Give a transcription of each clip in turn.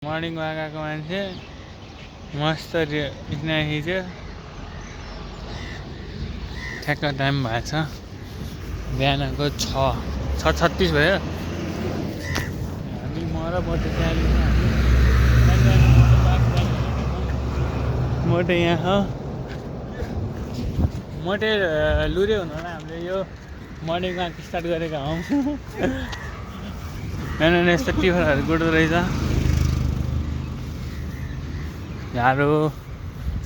Morning walk आएको मान्छे मस्त खिच्यो। ठ्याक्क टाइम भएछ बिहानको 6:36 भयो। हामी म र मोटे मोटे यहाँ मोटे लुरे हुनु होला। हामीले यो मर्निङ वाक स्टार्ट गरेका हौँ। बिहान यस्तो टिफरहरू गुड्दो रहेछ। झारो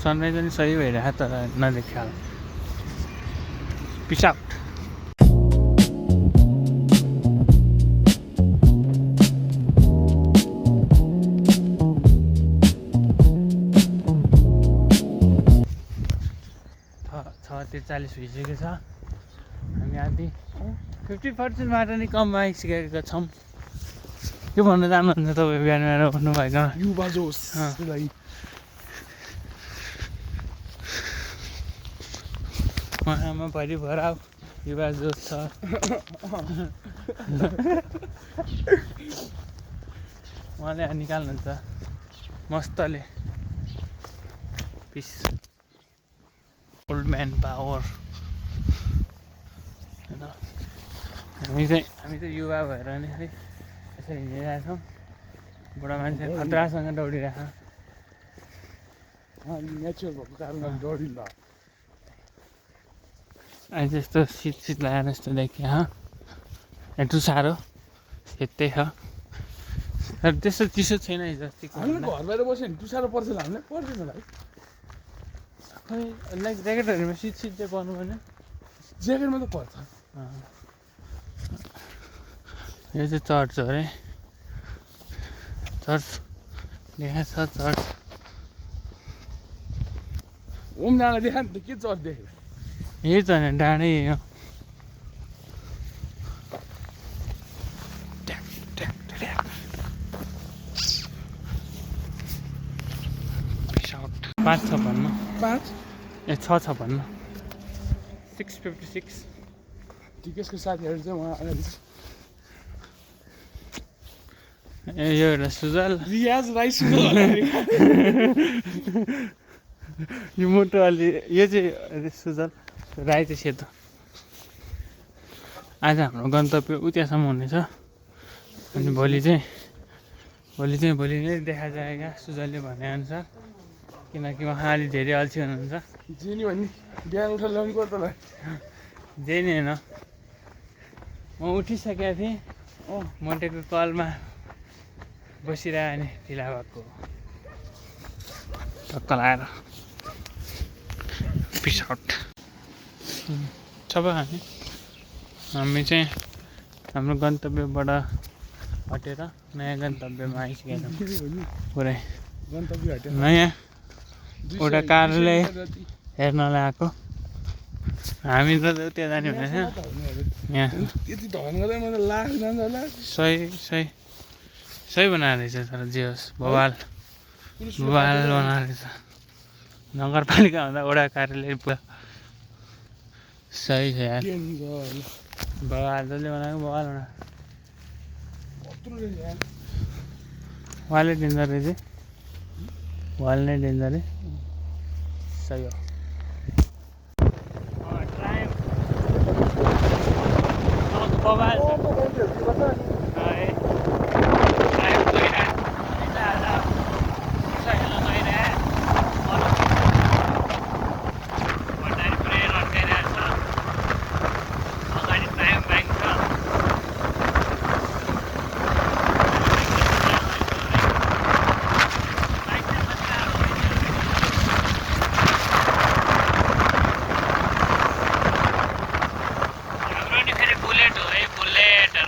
सनराइज पनि सही भइरहेको तर नदेखिया। Piece out. छ 43 भइसकेको छ। हामी आधी 50% मात्र नै कम आइसकेका छौँ। के भन्नु चाहनुहुन्छ तपाईँ बिहान बिहान उठ्नु भएको? युवा जोस उहाँमा परिभर युवा जोस छ। उहाँले निकाल्नुहुन्छ मस्तले। पिस ओल्ड म्यान पावर। हामी चाहिँ युवा भएर नि है यसरी हिँडिरहेको छौँ। बुढा मान्छे खतरासँग दौडिरहेको। नेचर भएको कारणले दौडिँदा अहिले यस्तो शीत लगाएर यस्तो देखियो। यत्रो साह्रो सेतै छ तर त्यस्तो चिसो छैन हिजो अस्तिको। हामीले घर बाहिर बस्यो भने टुसारो पर्छ हामीलाई पर्दैन भाइ। खै लाइक ज्याकेटहरूमा शीत चाहिँ पर्नु पर्ने। ज्याकेटमा त पर्छ। यो चाहिँ चर्च हो अरे। चर्च देखाएको छ चर्च। ओम डाँडा देखा नि त के चर्च देखेको? यही त होइन डाँडै हो। पाँच 56 5 ए 6:56 6:56। टिकेसको साथीहरू चाहिँ उहाँ अगाडि ए यो एउटा सुजल रियाज राइस यो मोटो अलि यो चाहिँ सुजल राई चाहिँ सेतो। आज हाम्रो गन्तव्य उतियासम्म हुनेछ। अनि भोलि नै देखा जाएगा सुजलले भनेअनुसार। किनकि उहाँ अलि धेरै अल्छी हुनुहुन्छ। जे नि भन्ने बिहान उठेर ल्याउनु पर्छ ल। जे नि होइन म उठिसकेको थिएँ। मोटेको कलमा बसिरह्यो नि ढिला भएको टक्क लगाएर। Peace out. सबै हामी चाहिँ हाम्रो गन्तव्यबाट हटेर नयाँ गन्तव्यमा आइसकेका छौँ। पुरै गन्तव्य हटेर नयाँ एउटा कार्यालय हेर्नलाई आएको। हामी त त्यहाँ जाने भनेको थियौँ। यहाँ यति धन गर्दै मलाई लाख जान्छ होला। सही बनाएर रहेछ तर जे होस् बवाल बनाएर रहेछ। नगरपालिका भन्दा वडा कार्यालय पुरा सही छ यार। बवाल जसले बनाएको बवाल बना वालले दिँदो रहेछ। वाल नै दिँदो रहेछ। सही हो। बवाल बुलेट हो है बुलेट। न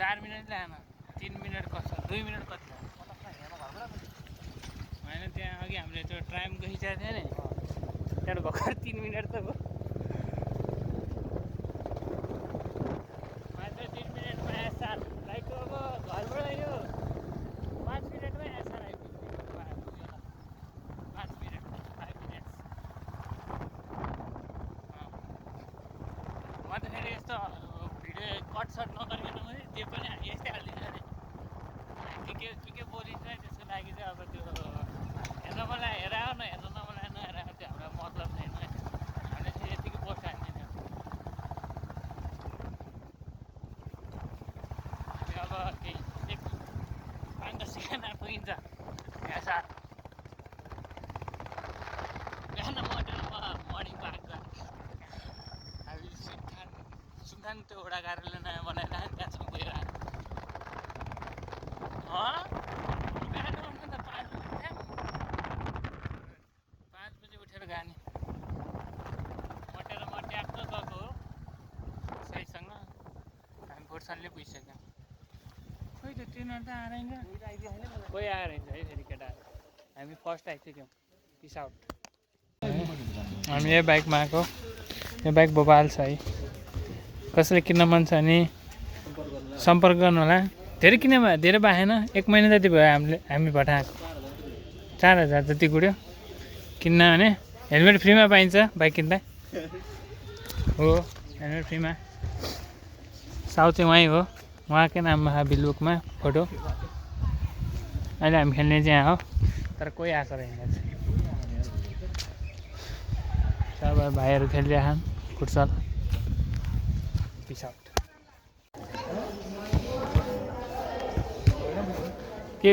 4 मिनट लाएन 3 मिनट कस्तो 2 मिनट कति होइन त्यहाँ अघि हामीले त्यो ट्राइमको खिचेको थियो नि त्यहाँबाट भर्खर 3 मिनट त भयो मात्र 3 मिनटमा एसआर लाइकको अब घरबाट यो 5 मिनटमा एसआर आइपुग्यो 5 मिनट 5 मिनट्स म त फेरि यस्तो भिडियो कटसट नगरिकन पनि त्यो पनि यस्तै हालिदिन्छ नि के बोलिन्छ त्यसको लागि चाहिँ अब त्यो हेर्न मलाई हेरायो नहेर्न मलाई नहेरायो त्यो हाम्रो मतलब छैन हामीले चाहिँ यतिकै पोस्ट हाल्दिनँ त्यो अब केही 5-10 सेकेन्ड पुगिन्छ साथ बिहान मर्निङ वाक हामी सुन्थान त्यो वडा कार्यालय नयाँ बनाएर त्यहाँसम्म गएर बिहान उठ्नु त 5 बजी उठेर गाने मटेर म ट्याप्प गएको हो सहीसँग हामी भोटसनले पुगिसक्यौँ खोइ त तिनीहरू त आएन कोही आएर हिँड्छ है फेरि केटाहरू हामी फर्स्ट आइसक्यौँ पिस आउट हामी यो बाइकमा आएको यो बाइक भोपाल छ है कसैले किन्न मन छ भने सम्पर्क गर्नु होला धेरै किनेमा धेरै बाहेन 1 महिना जति भयो हामी भटाएको 4000 जति गुड्यो किन्न भने हेलमेट फ्रीमा पाइन्छ बाइक किन्दा हो हेलमेट फ्रीमा साउथ चाहिँ वहीँ हो उहाँकै नाममा बिलबुकमा फोटो अहिले हामी खेल्ने चाहिँ यहाँ हो तर कोही आएको रहेन सब भाइहरू खेलिरहेछन् फुटसल पिस आउट के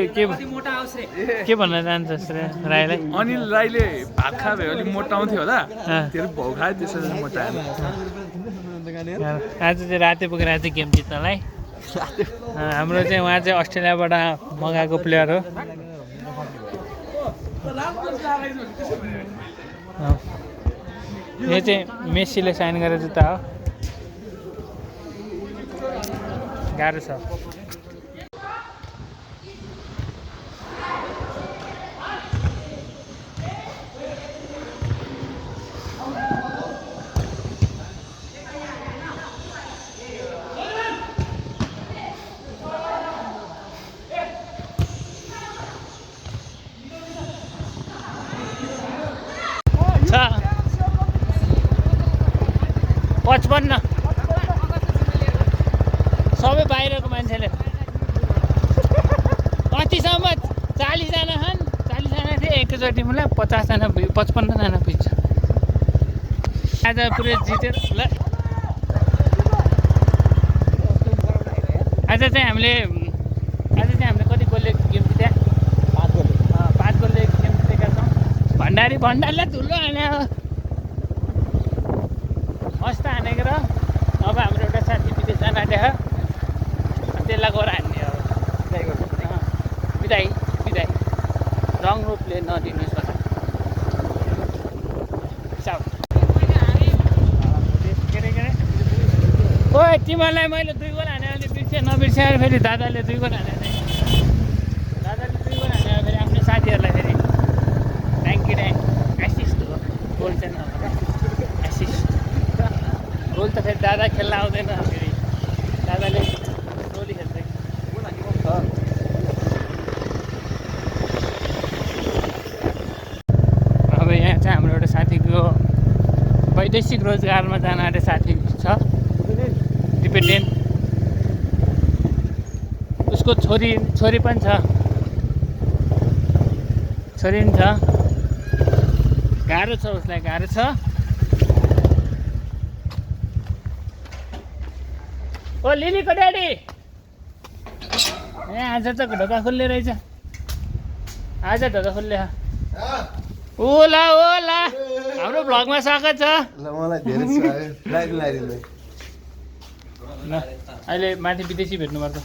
भन्न चाहन्छस् रे राईलाई अनिल राईले भात खायो भने अलिक मोटाउँथ्यो होला त्यो भाउ खायो त्यसरी मोटाएन आज चाहिँ राति पुगेर आज गेम जित्नलाई हाम्रो चाहिँ उहाँ चाहिँ अस्ट्रेलियाबाट मगाएको प्लेयर हो यो चाहिँ मेस्सीले साइन गरेको जुत्ता हो गाह्रो छ पचपन्न सबै बाहिरको मान्छेले कतिसम्म 40 जना छन् 40 जना थिए एकैचोटि मलाई 50 जना 55 जना पुग्छ आज पुरै जितेर ल आज चाहिँ हामीले कति गोलले गेम जित्या 5 गोलले गेम जितेका छौँ भण्डारीलाई धुलो हाने मस्त हानेको र अब हाम्रो एउटा साथी विदेश जान आँटेछ त्यसलाई गएर हान्ने अब बिदाई रङ रूपले नदिनुहोस् होला ओ तिमीहरूलाई मैले 2 गोल हाने भने नबिर्सेर फेरि दादाले 2 गोल हाने फेरि आफ्नो साथीहरूलाई फेरि ट्याङ्की एसिस्ट हो गोल चाहिँ नभएर एसिस्ट गोल त फेरि दादा खेल्न आउँदैन फेरि दादाले गोली खेल्छ अब यहाँ चाहिँ हाम्रो एउटा साथीको वैदेशिक रोजगारमा जान आँटे साथी छ डिपेन्डेन्ट उसको छोरी पनि छ छोरी पनि छ गाह्रो छ उसलाई गाह्रो छ ओ लिलीको ड्याडी ए आज त ढोका खुल्ले रहेछ आज ढोका खुल्ले ओला हाम्रो भ्लगमा स्वागत छ ल अहिले माथि विदेशी भेट्नुपर्छ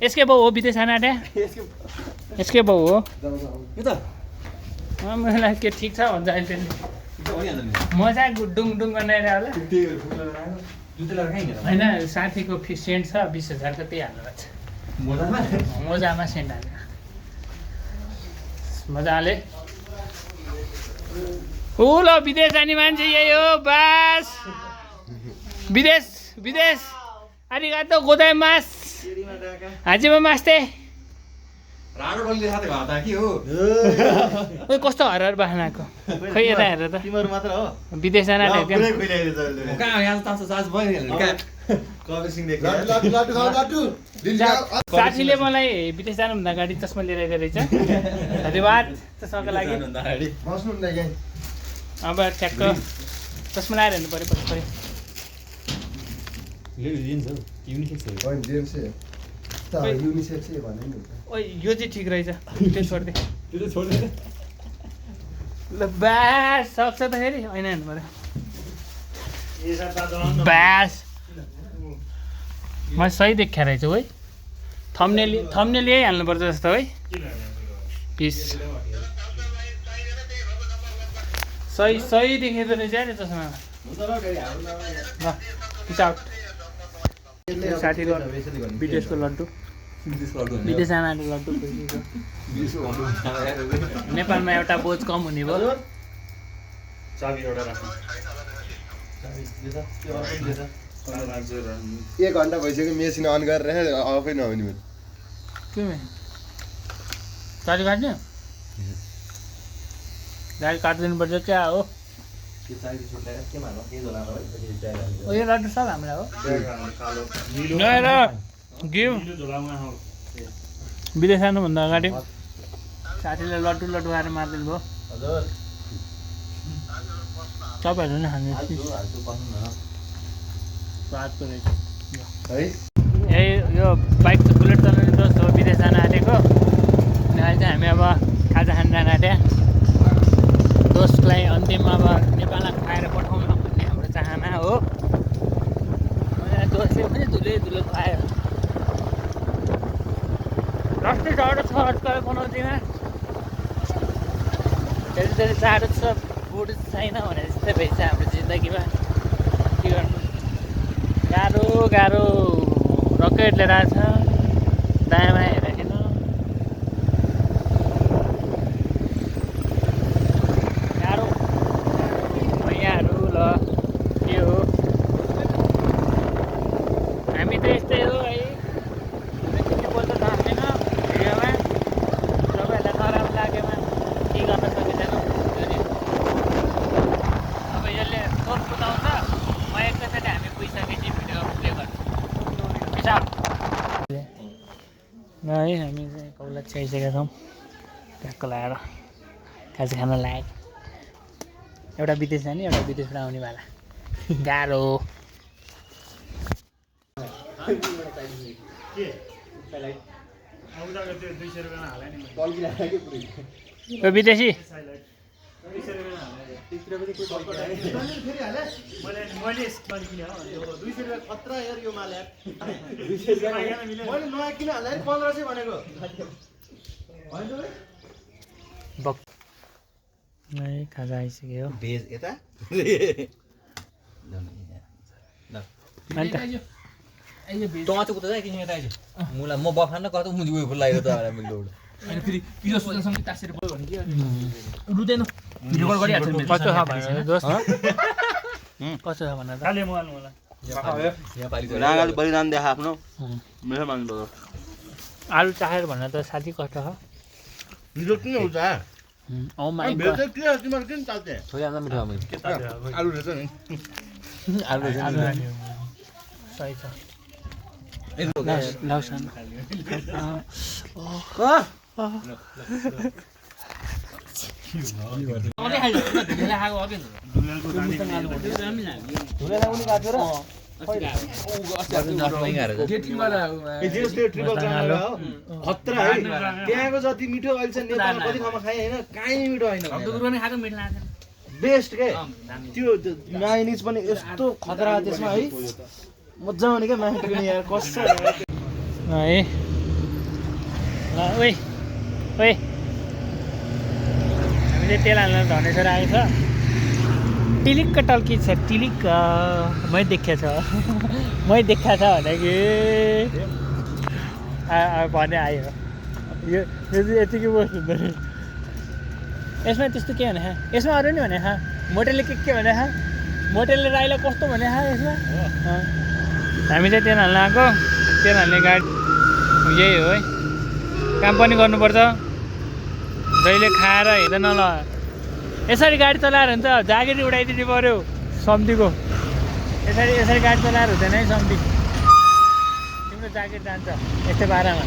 यसकै बाउ हो विदेश आना आँट्या यसकै बाउ हो मलाई के ठिक छ भन्छ अहिले मजा डुङ बनाइरह होला होइन साथीको सेन्ट छ 20,000 को त्यही हाल्नु भएको छ मोजामा सेन्ट हाल्नु मजाले ऊ ल विदेश जाने मान्छे यही हो बास विदेश विदेश आरिगातो गोदाइमास हाजिमा मास्ते ओइ कस्तो हरहर बाख्नाको खै यता हेर त विदेश जान साथीले मलाई विदेश जानुभन्दा अगाडि चस्मा लिएर आएको रहेछ धन्यवाद चस्माको लागि अब ठ्याक्क चस्मा लगाएर हेर्नु पऱ्यो पछि ओइ यो चाहिँ ठिक रहेछ त्यो छोड्दे ल बास सक्छ त फेरि होइन हेर्नु पऱ्यो बास म सही देखिया रहेछ है थम्नेल यही हाल्नुपर्छ जस्तो है पिस सही देखेको रहेछ नि चस्मा ल पिस आउट साथीको विदेशको लड्डु विदेश जान लड्डु नेपालमा एउटा बोझ कम हुने भयो 1 घन्टा भइसक्यो मेसिन अन गरेर अफै नहुने भयो के गाडी काट्ने गाडी काटिदिनुपर्छ क्या हो यो लड्डु सब हाम्रा हो विदेश जानुभन्दा अगाडि साथीले लड्डु खाएर मारिदिनु भयो तपाईँहरू नै खानु स्वादको रहेछ यही यो बाइक त बुलेट चलाउने दोस्त हो विदेश जान आँटेको अनि अहिले चाहिँ हामी अब खाजा खान जान आँट्या दोस्तलाई अन्तिम अब नेपालमा खाएर पठाउनु भन्ने हाम्रो चाहना हो दोस्तले पनि धुलो खायो रस्ते जाडो छ आजकल बनाउँदिनँ धेरै जाडो छ बुढ छैन भने जस्तै भइन्छ हाम्रो जिन्दगीमा के गर्नु गाह्रो रकेट लिएर आएको छ दायाँमा हेरेन गाह्रो मैयाहरू ल के हो हामी त यस्तै हो है त्यति बोल्न सक्दैन भिडियोमा सबैहरूलाई नराम्रो लागेमा के गर्न सकिँदैन अब यसले सोच बुझाउँछ म एकैचोटि हामी पुगिसकेपछि भिडियो प्ले गर्छु है हामी चाहिँ कौला छाइसकेका छौँ ट्याक्क लगाएर खाजा खान लागेको एउटा विदेश जाने एउटा विदेशबाट आउने वाला गाह्रो विदेशी खाजा आइसक्यो मुला म बफान कतो मुजी उयो फुल लाग्यो त मिल्दो अनि फेरि पिरो सुजनसँग तासेर बोल्यो भने के रुँदैन भिडियो कल गरिहाल्छ नि कस्तो छ भनेर दोस्त कस्तो छ भनेर खाले मलाई रागाले बलिदान देखा आफ्नो मेरो मान्नु आलु चाखेर भनेर त साथी कस्तो छ मिठो किन हुन्छ ओ माई गॉड तिमीहरू किन चाल्थे छोरी आमा मिठो आमा आलु रहेछ नि आलु सही छ त्यहाँको जति मिठो अहिले चाहिँ नेपालमा कति ठाउँमा खाएँ होइन कहीँ मिठो होइन बेस्ट के त्यो माइनिज पनि यस्तो खतरा त्यसमा है मजा आउने क्या माइनिज पनि यार कस्तो है ल ओइ हामीले तेल हाल्न धनेश्वर आएको छ टिलिक्क टल्की छ टिलिक्क मै देखेको छ मै देखाएको छ भने कि भने आयो यो चाहिँ यतिकै बस्नु हुँदैन यसमा त्यस्तो के भने यसमा अरू नि भने मोटेलले के भने मोटेलले राईलाई कस्तो भने यसमा हामी चाहिँ तेल हाल्न आएको तेल हाल्ने गाडी यही हो है काम पनि गर्नुपर्छ जहिले खाएर हिँड्दैन ल यसरी गाडी चलाएर हुन्छ जागिरी उडाइदिनु पऱ्यो सम्धीको यसरी गाडी चलाएर हुँदैन है सम्धी तिम्रो जागिर जान्छ यस्तै बाह्रमा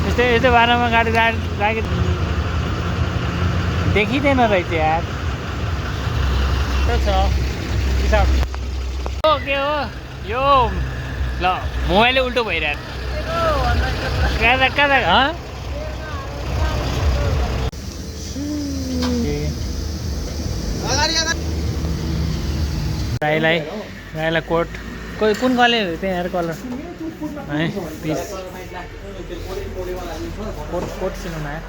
यस्तै बाह्रमा गाडी जागिर देखिँदैन रहेछ यार छ के हो यो ल मोबाइलै उल्टो भइरहेको कहाँ राईलाई कोट कुन कलर त्यहाँ हेर कलर है पिस कोट सिलाउनु आयो